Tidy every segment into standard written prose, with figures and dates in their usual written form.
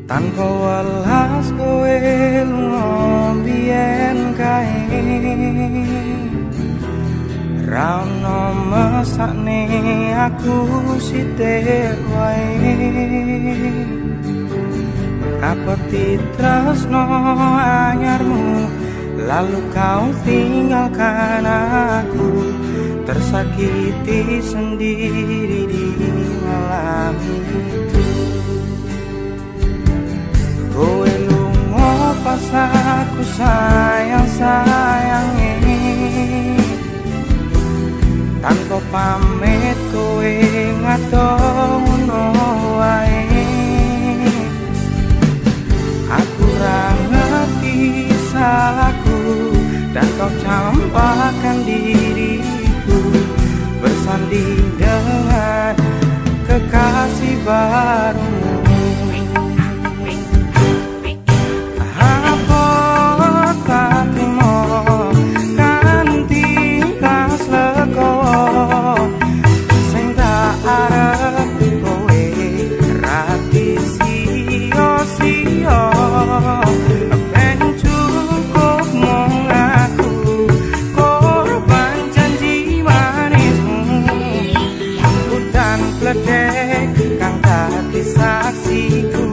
Tanpa welas kowe lunga biyen kae, ra ono mesakne aku sithik wae. Mengapa tresno anyarmu lalu kau tinggalkan aku, tersakiti sendiri di malam itu. Kowe lunga pas aku sayang-sayangi, tanpa pamit kowe ngato ngono wae. Aku ra ngerti salahku dan kau campakkan diriku bersanding dengan kekasih barumu. Kang dadi saksiku.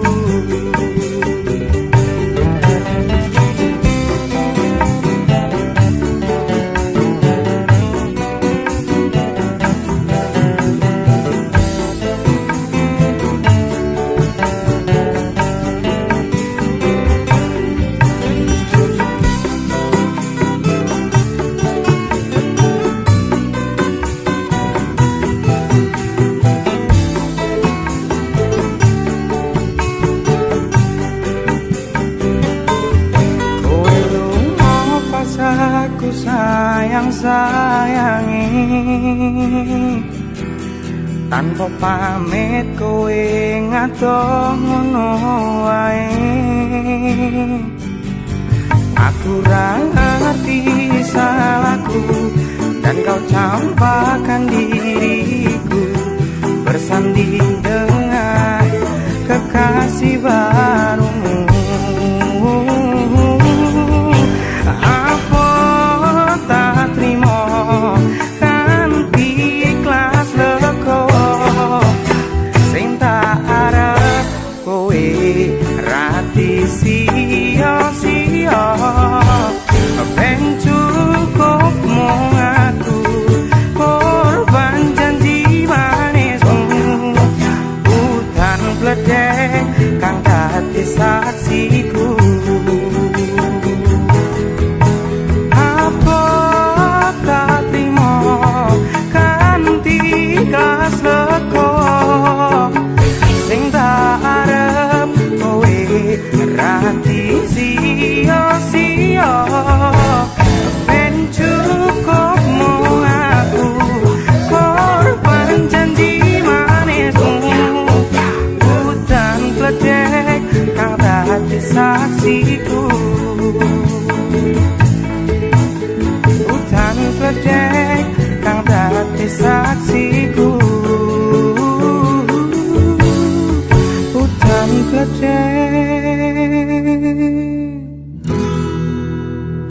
Aku sayang-sayangi, tanpa pamit kowe ngato ngono wae. Aku ra ngerti salahku dan kau campakkan diriku bersanding dengan kekasih barumu. Sia-sia ben cukup mung aku korban janji manismu, udan bledek kang dadi saksiku. Apa tak trimo kanthi ikhlas legowo, sing tak arep kowe rati sia-sia. Ben cukup mung aku korban janji manismu, udan bledek kang dadi saksiku. Udan bledek kang dadi saksiku. Udan bledek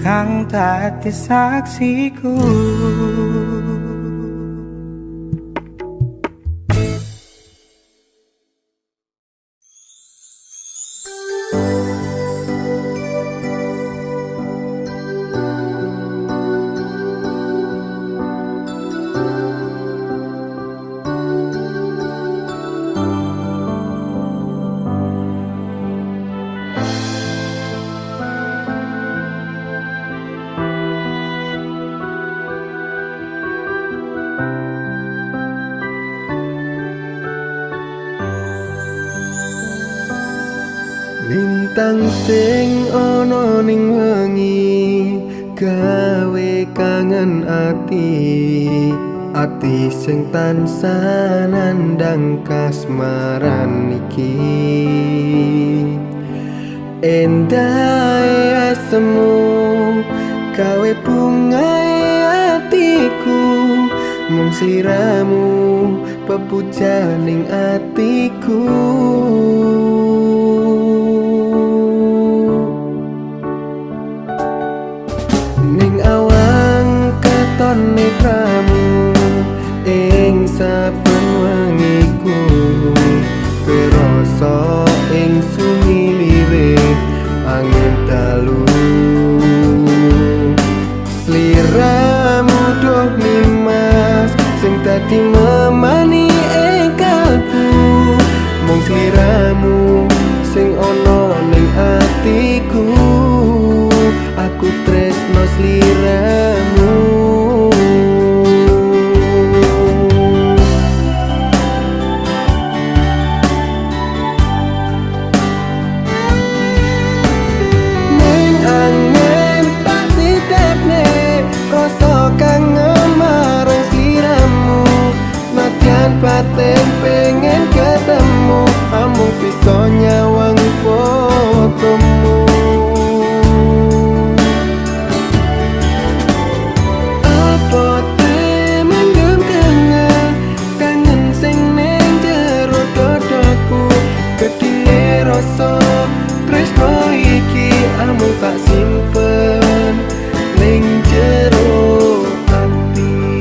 kang dadi saksiku. Lintang sing ana ning wengi gawe kangen ati, ati sing tansah nandhang kasmaran iki. Endahe asemu gawe bungae atiku, mung sliramu pepujaning atiku. Ning awang katon netramu ing saben wengiku, kerasa ing sumilire angin dalu. Sliramu duh nimas sing dadi memani ing kalbu, mung sliramu sing ana ning atiku. Aku tresno sliramu. Ning angen tak titipne rasa kangen marang sliramu, nadyan batin pengen ketemu, amung bisa nyawang fotomu. Apote mendem kangen, kangen sing ning jero dadaku, gedine rasa tresno iki amung tak simpen ning jero ati.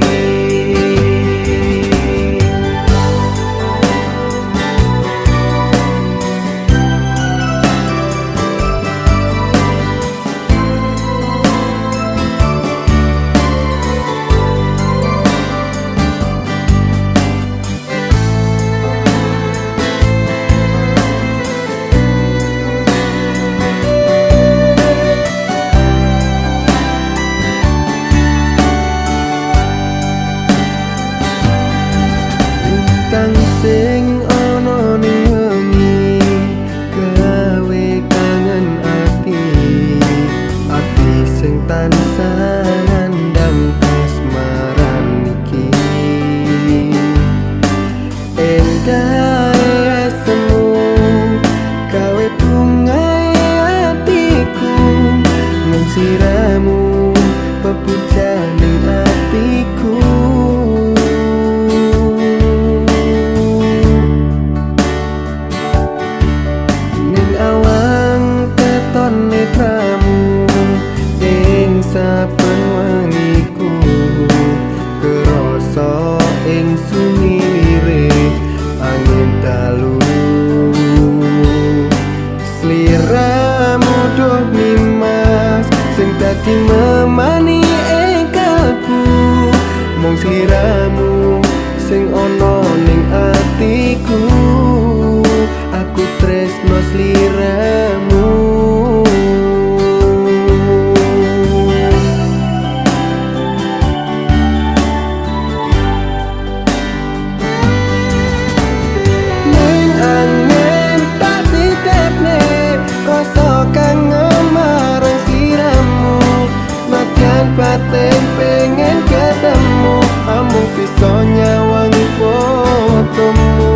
Lintang sing ana ning wengi gawe kangen ati, ati sing tansah nandhang kasmaran iki. Endahe asemu gawe bungae atiku, mung sliramu pepujaning atiku. Ning awang katon netramu ing saben wengiku, kerasa ing sumilire angin dalu. Sliramu duh nimas sing dadi memani ing kalbu, mung sliramu sing ana ning atiku. Aku tresno sliramu. Ning angen tak titipne rasa kangen marang sliramu, nadyan batin pengen ketemu, amung bisa nyawangi fotomu.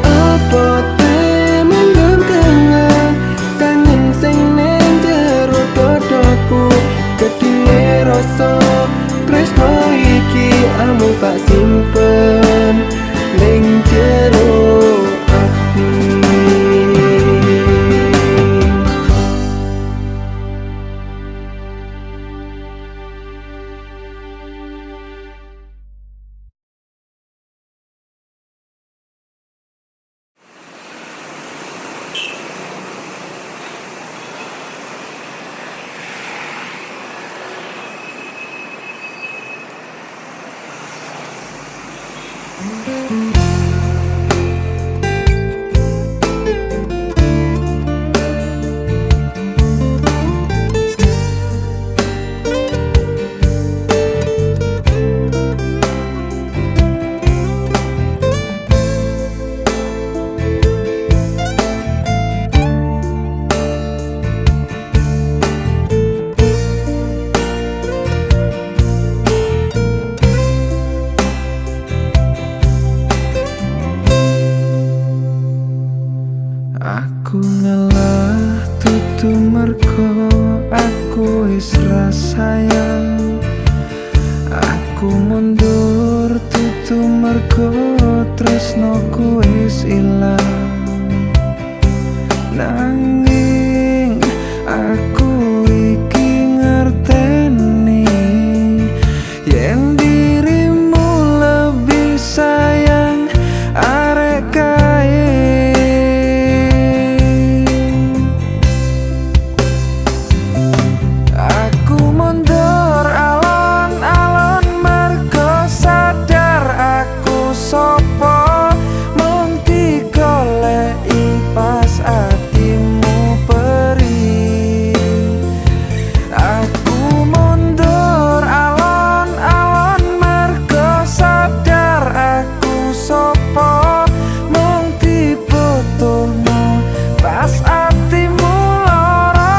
Apote mendem kangen, kangen sing ning jero dadaku, gedine rasa tresno iki amung tak simpen ning jero ati. mergo tresnoku wis ilang. Nanging aku iki ngerteni yen dirimu lebih sayang arek kae. Aku mundur alon-alon mergo sadar aku sopo, mung digoleki pas atimu perih. Aku mundur alon-alon mergo sadar aku sopo, mung dibutuhno pas atimu lara.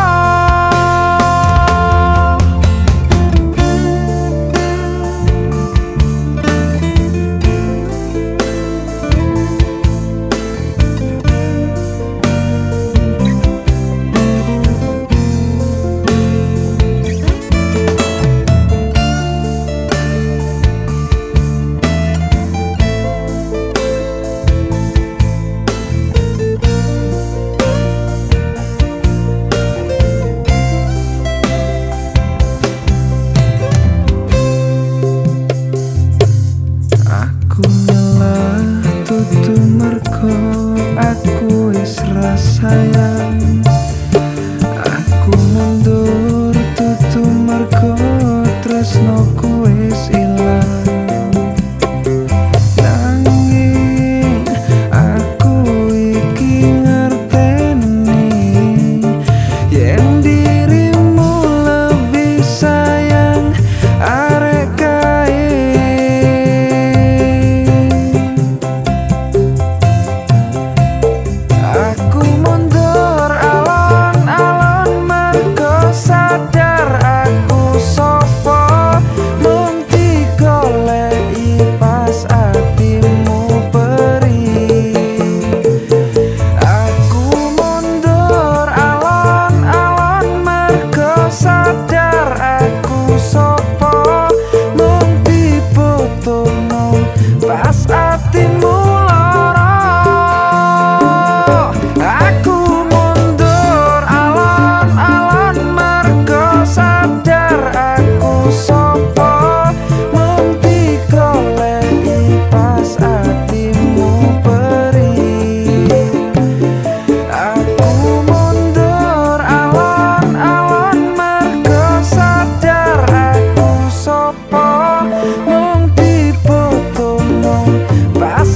Aku nyelah tutu mergo aku wis ra sayang. Aku mundur tutu mergo tresnoku wis ilang. Nanging aku iki ngerteni yen dirimu lebih sayang arek kae. Aku mundur alon-alon mergo sadar aku sopo, mung digoleki pas atimu perih. Aku mundur alon-alon mergo sadar aku sopo, mung dibutuhno pas atimu lara. Aku mundur alon-alon mergo sadar aku sopo, mung digoleki pas atimu perih. Aku mundur alon-alon mergo sadar aku sopo, mung dibutuhno pas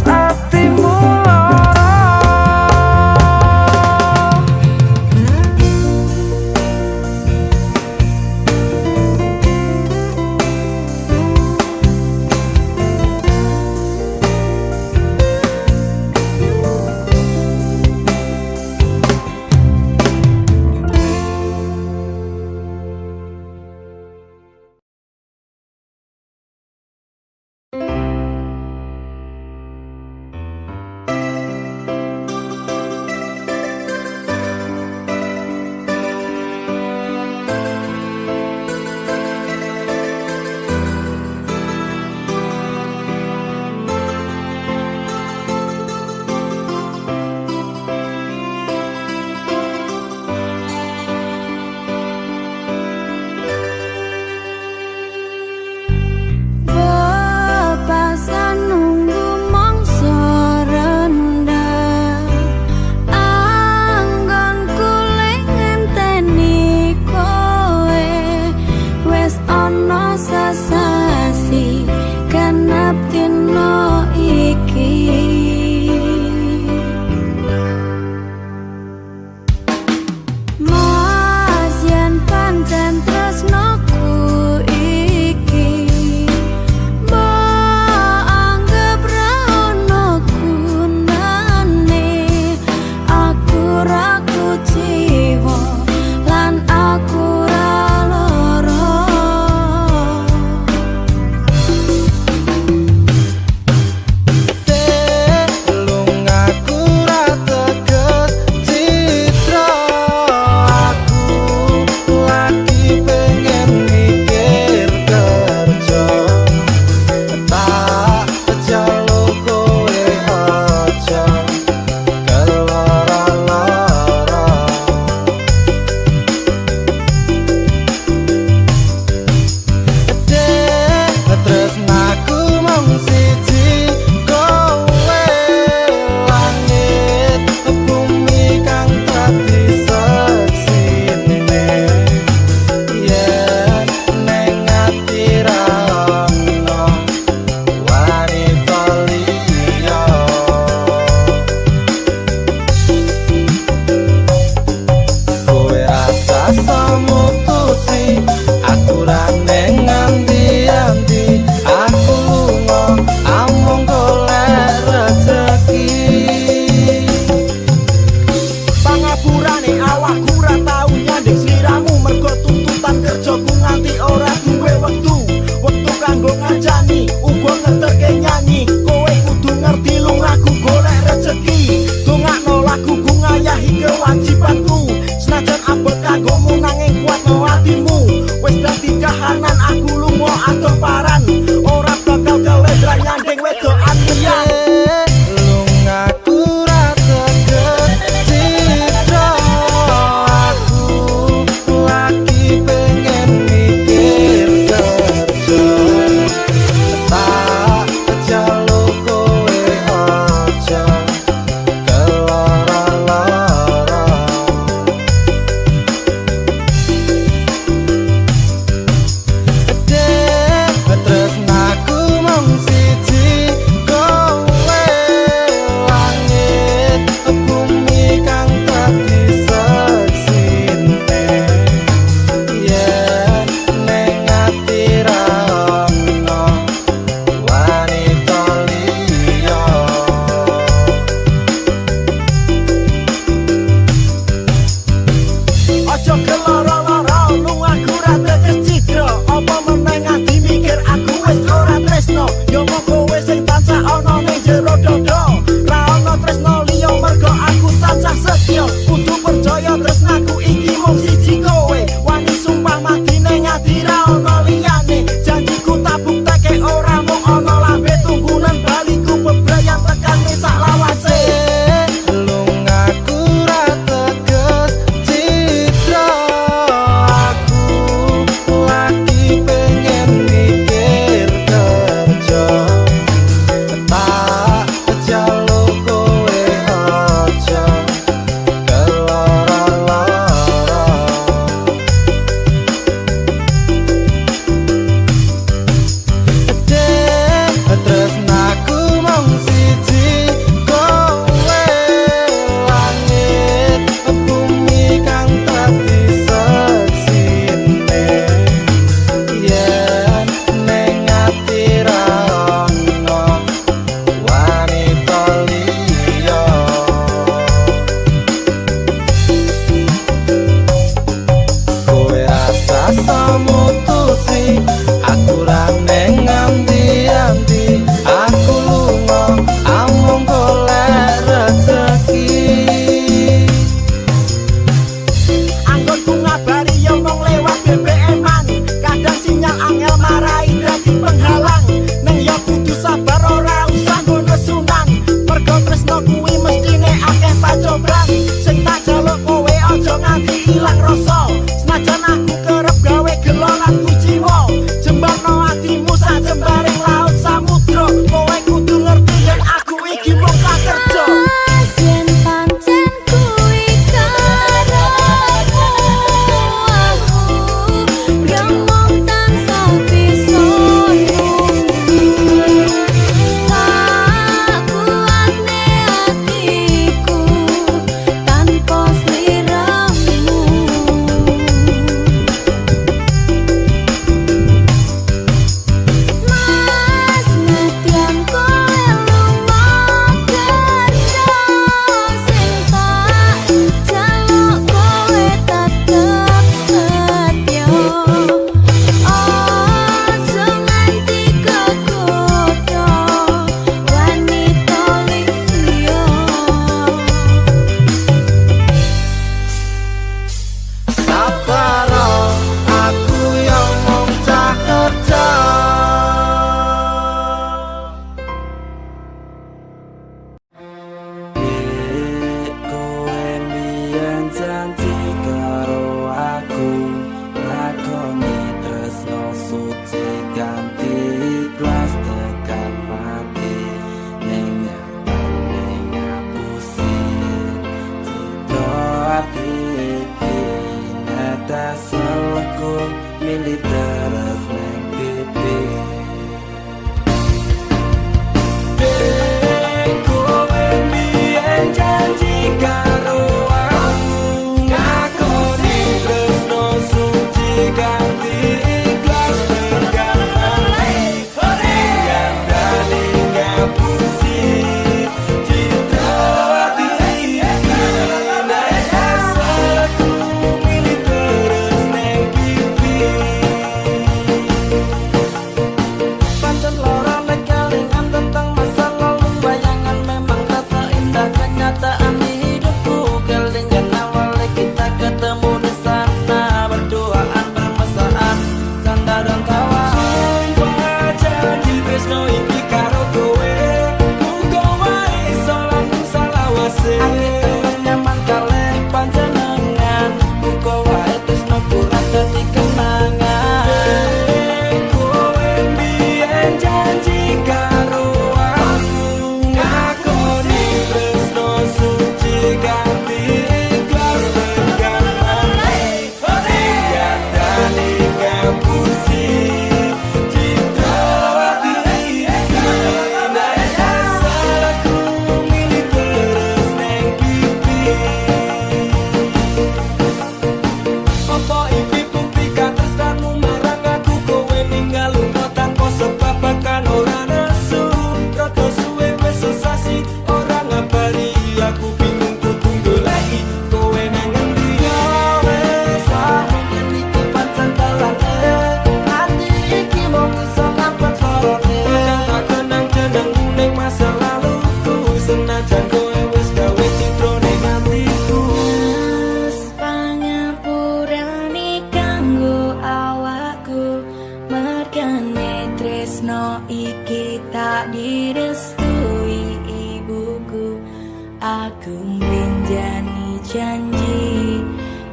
Aku menjani janji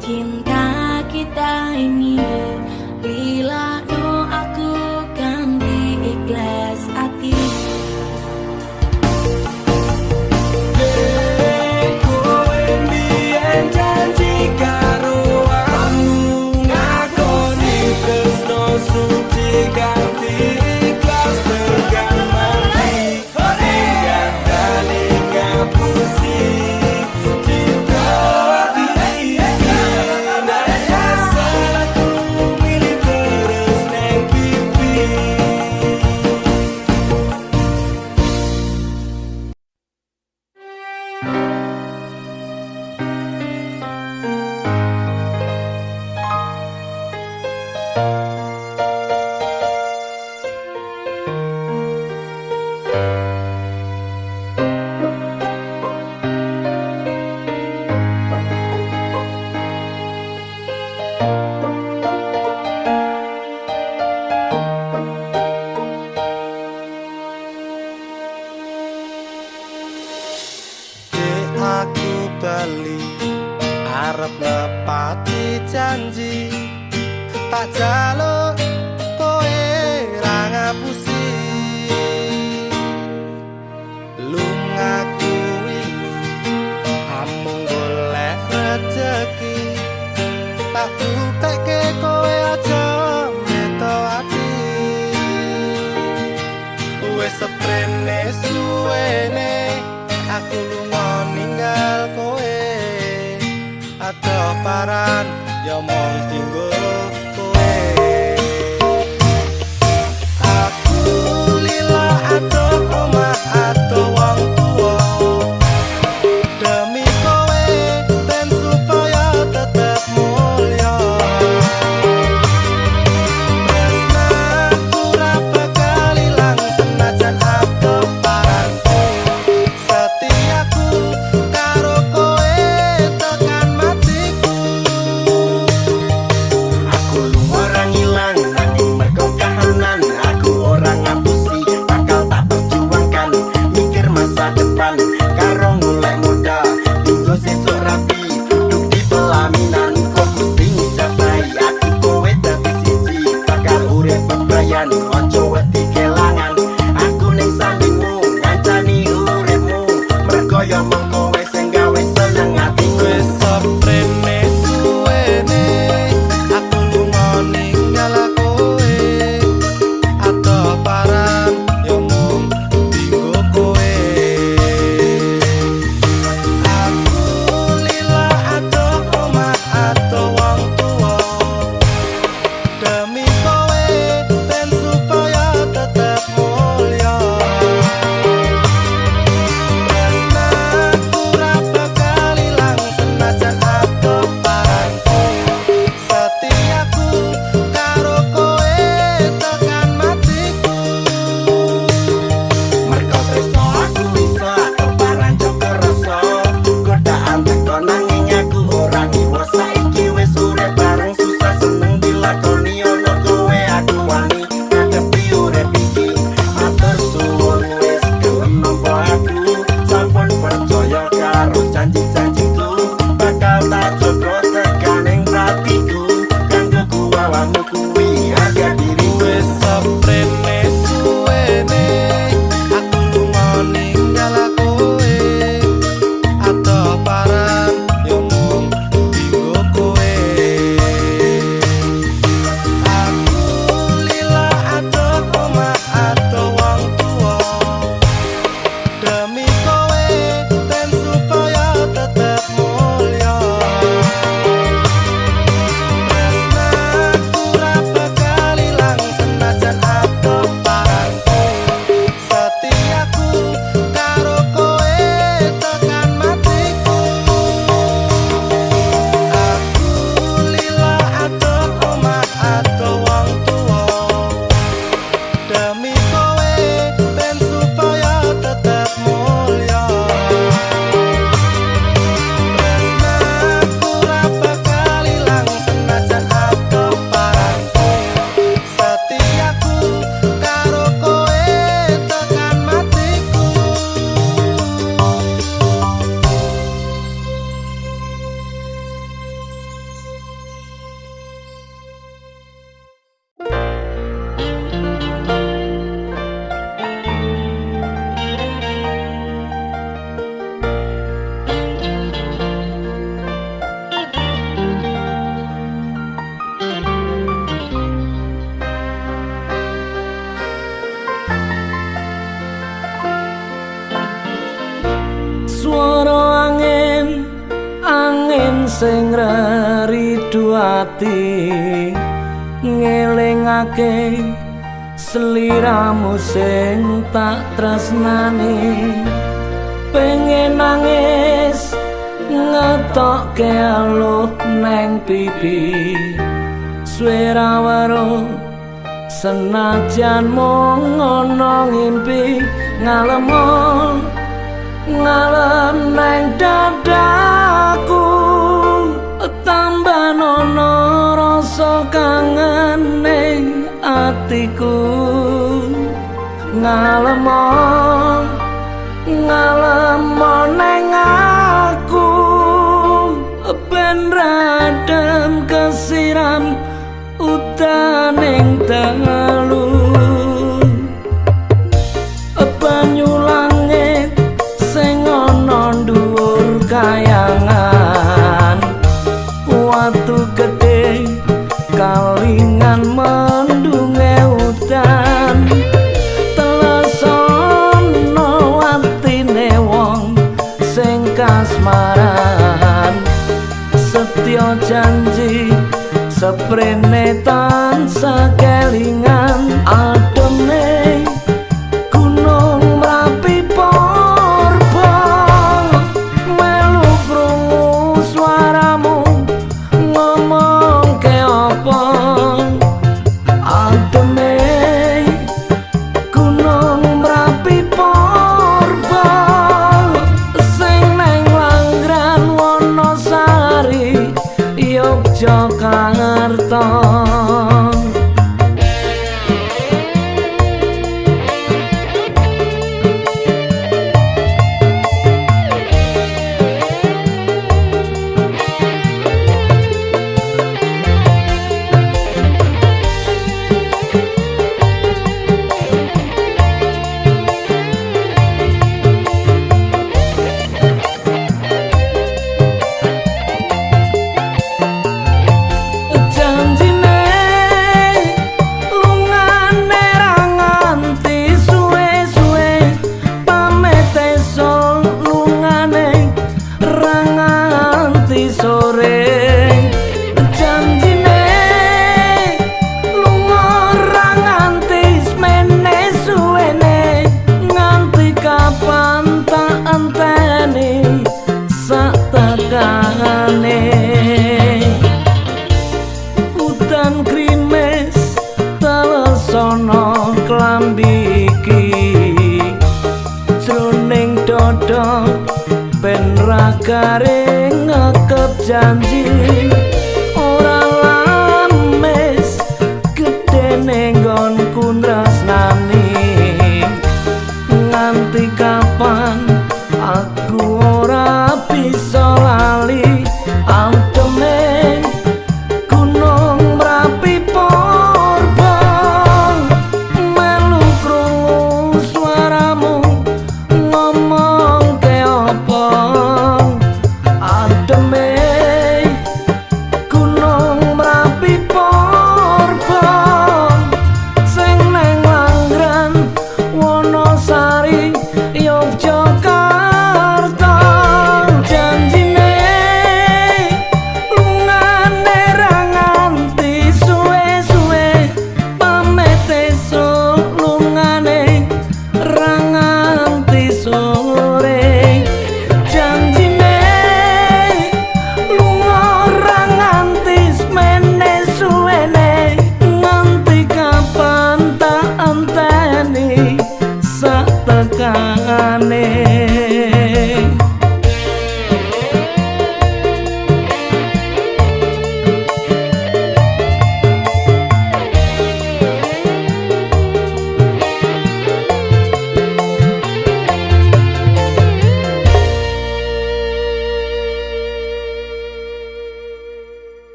cinta kita ini. Lila no aku ganti ikhlas hati. Kowe mbiyen janji karo aku, ngakoni tresno suci kanthi ikhlas tekan mati. Nyatane ngapusi cinta ati iki. Nyesel aku milih terus neng pipi. Dek aku bali arep nepati janji, tak jaluk kowe ra ngapusi. Lungaku wingi amung golek rejeki, tak buktekke kowe aja meto ati. Wis seprene suwene aku lunga ninggal kowe, adoh paran ya mung dinggo kowe. Aku lila adoh omah adoh wong tuwa, demi kowe ben supaya tetep mulya. Tresnaku ra bakal ilang senajan adoh paranku, setiaku karo kowe tekan matiku. sing reridu ati ngelingake sliramu sing tak tresnani. Pengen nangis ngetokke aluh neng pipi, suwe ra weruh senajan mung ana ngimpi. Ngalem ngalem neng dadaku, tambah nono rasa kangen ning atiku. Ngalem ngalem neng aku, ben radem kesiram utaning dalu. Banyu langit sing ana dhuwur kayangan, watu gedhe kalingan mendunge udan. Telesono atine wong sing kasmaran, setya janji seprene tansah kelingan. Ademe Gunung Merapi Purba, melu krungu suaramu ngomongke apa. Ademe Gunung Merapi Purba, sing neng Langran Wonosari Yogyakarta. Udan krimes telesono klambi iki, jroning dada ben ra garing ngekep janji. Ora lames gedene nggonku tresnani, nganti kapan aku ora bisa lali. Ademe Gunung Merapi Purba, melu krungu suaramu ngomongke apa. Ademe Gunung Merapi Purba, sing neng Langran Wonosari Yogyakarta.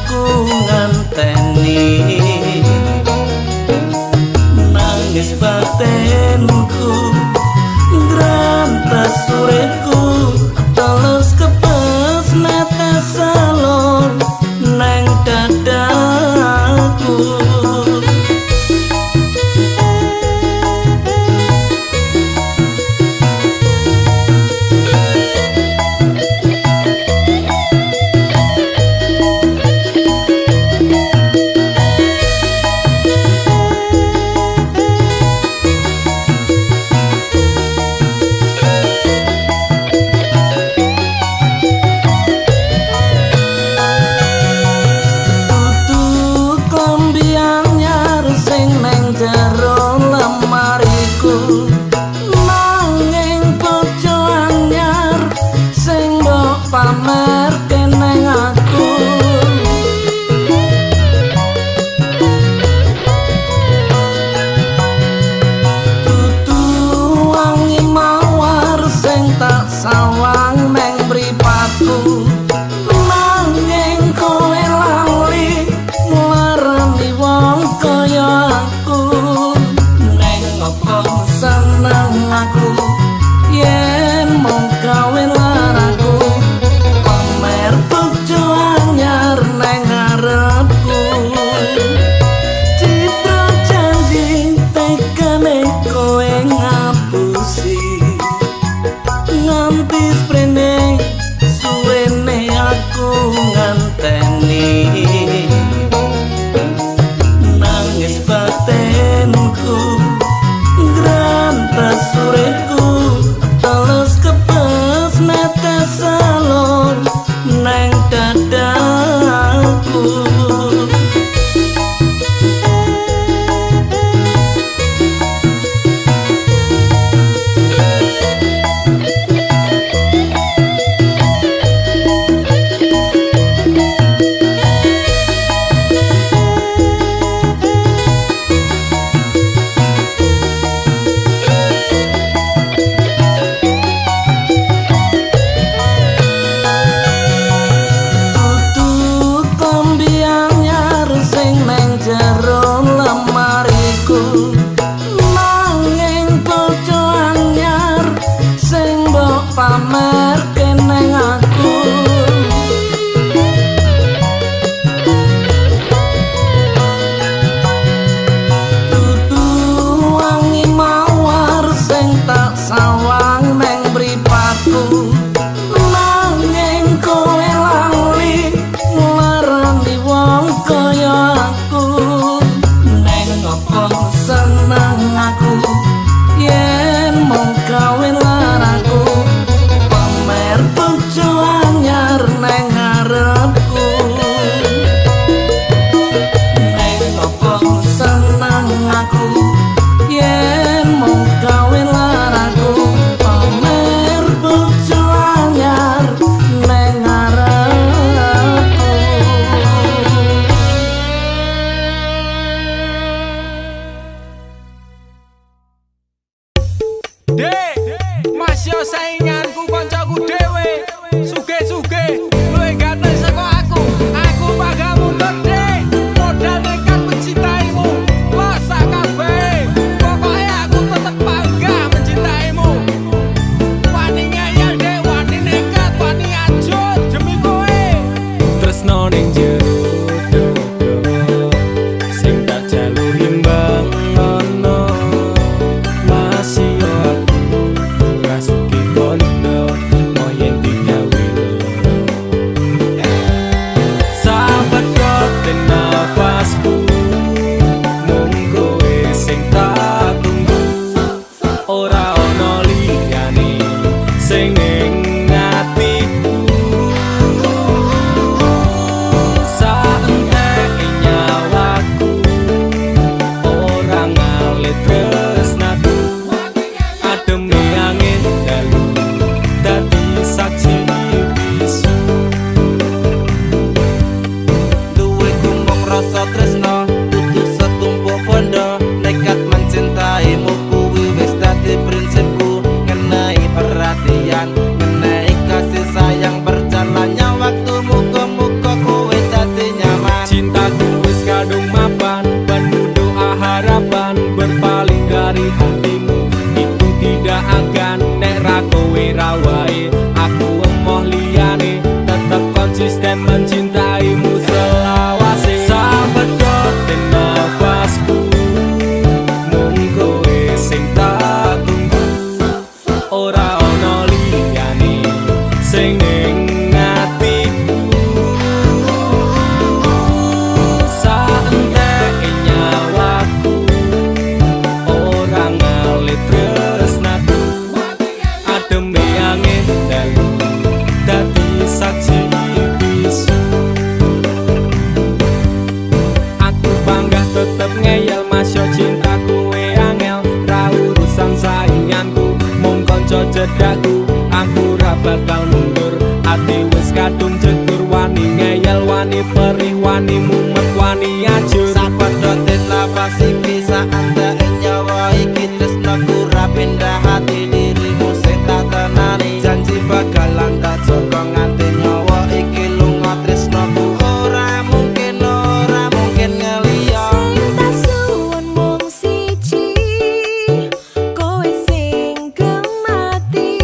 aku ngenteni. Nangis batinku, ngrantes uripku, telus kepes netes salur neng dadaku. Sing ning atiku. mencintaimu selawase. Sapedote nafasku mung kowe sing tak tunggu, ora ana liyane sing ning atiku. Saenteke nyawaku ora ngalih tresnaku, ademe angin dalu dadi saksi bisu. Aku panggah tetep ngeyel masyo cintaku we angel, ra urusan sainganku mung kanca cedhakku. Aku ra bakal mundur, ati wis kadung jegur, wani ngeyel wani perih wani mumet wani ajur. Sapedote napas iki saandake nyawa iki, tresnaku ra pindah hati dirimu sing tak tenani. Janji bakalan tak jaga nganti nyawa iki lunga, tresnaku ora mungkin, ora mungkin ngeliya. Sing tak suwun mung siji, kowe sing gemati,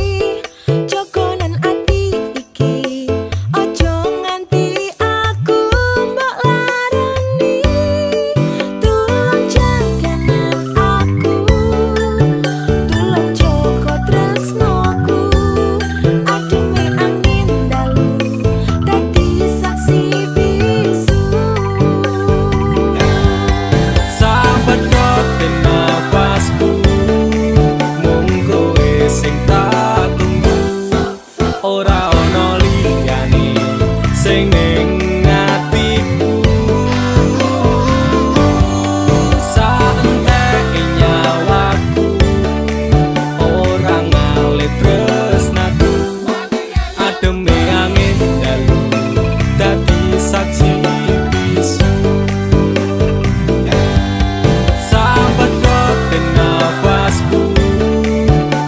jogonan ati iki, aja nganti aku mbok larani. Tulung jaganan aku, tulung jaga tresnoku, ademe angin dalu dadi saksi bisu. Sapedote nafasku mung kowe sing tak tunggu, ora ana liyane sing ning atiku. Saenteke nyawaku ora ngalih tresnaku, ademe angin dalu dadi saksi bisu. Sapedote nafasku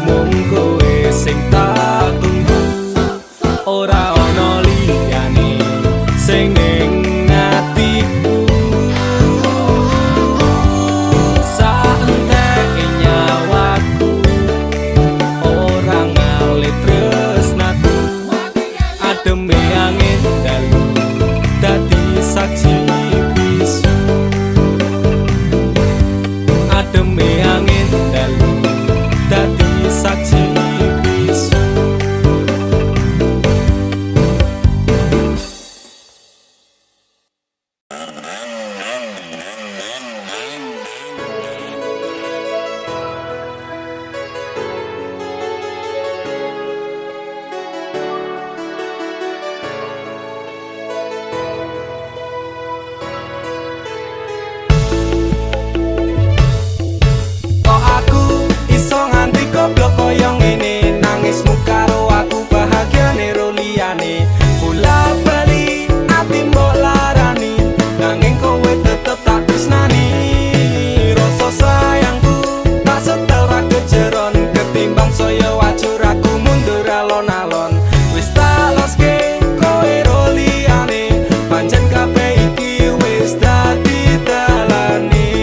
mung kowe sing tak tunggu, ora ana liyane sing ning atiku. Saenteke nyawaku ora ngalih tresnaku, ademe angin dalu dadi saksi bisu. Ademe angin dalu dadi saksi bisu. Kok aku iso nganti goblok koyo ngene, nangismu karo aku bahagiane ro liyane. Bola bali ati mbok larani, nanging kowe tetep tak tresnani. Rasa sayangku tak setel ra kejeron, ketimbang saya wajur aku mundur alon-alon. Wis tak loske kowe ro liyane, pancen kabeh iki wis dadi dalane.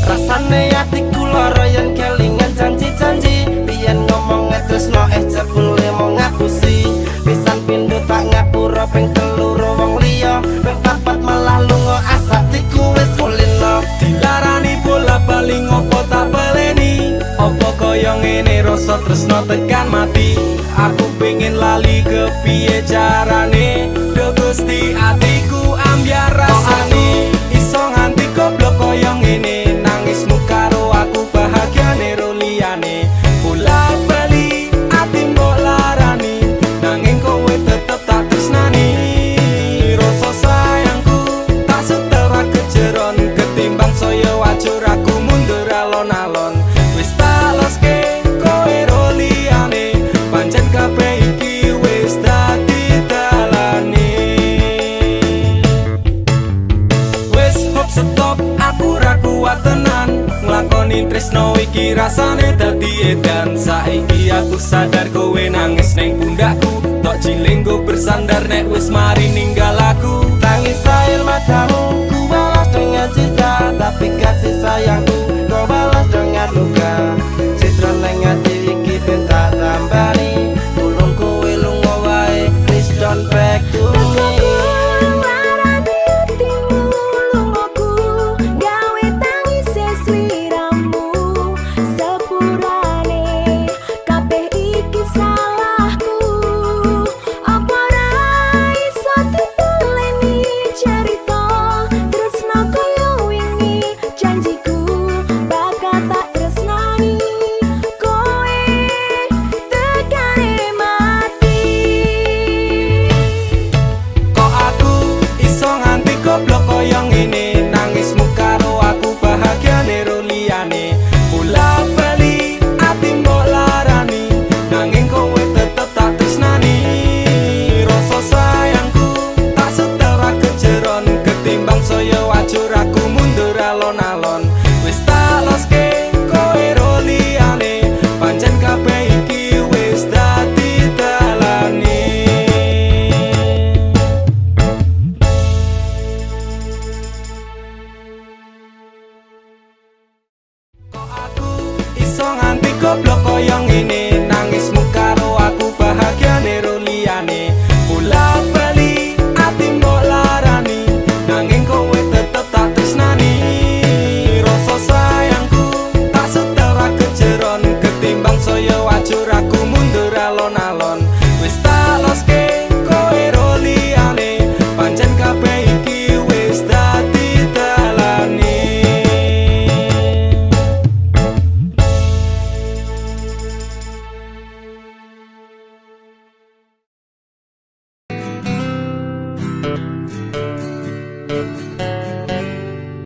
Rasane atiku lara yen kelingan janji-janji, biyen ngomong tresno eh jebule mung ngapusi. Pisan pindho tak ngapura, ping telu ro wong liya, ping papat malah lunga, asatiku wis kulino. Dilarani bola bali ngopo tak baleni, opo kaya ngene rasa tresno tekan mati. Aku pengen lali kepiye carane, duh Gusti atiku ambyar rasane. Iso nganti goblok kaya ngene, nangismu karo aku bahagiane ro liyane. Bola bali ati mbok larani, nanging kowe tetep tak tresnani. Rasa sayangku tak setel ra kejeron, ketimbang saya wajur aku mundur alon-alon. Wis tak loske kowe ro liyane, pancen kabeh iki wis dadi dalane. Wis hop stop aku ra kuat tenan nglakoni tresno iki, rasane dadi edan. Saiki aku sadar kowe nangis ning pundakku, tok cilenggo bersandar nek wis mari ninggal aku. Tangis air matamu ku balas dengan cinta, tapi kasih sayangku kau balas dengan luka. Citra neng ati iki ben tak tambani, tulung kowe lunga wae.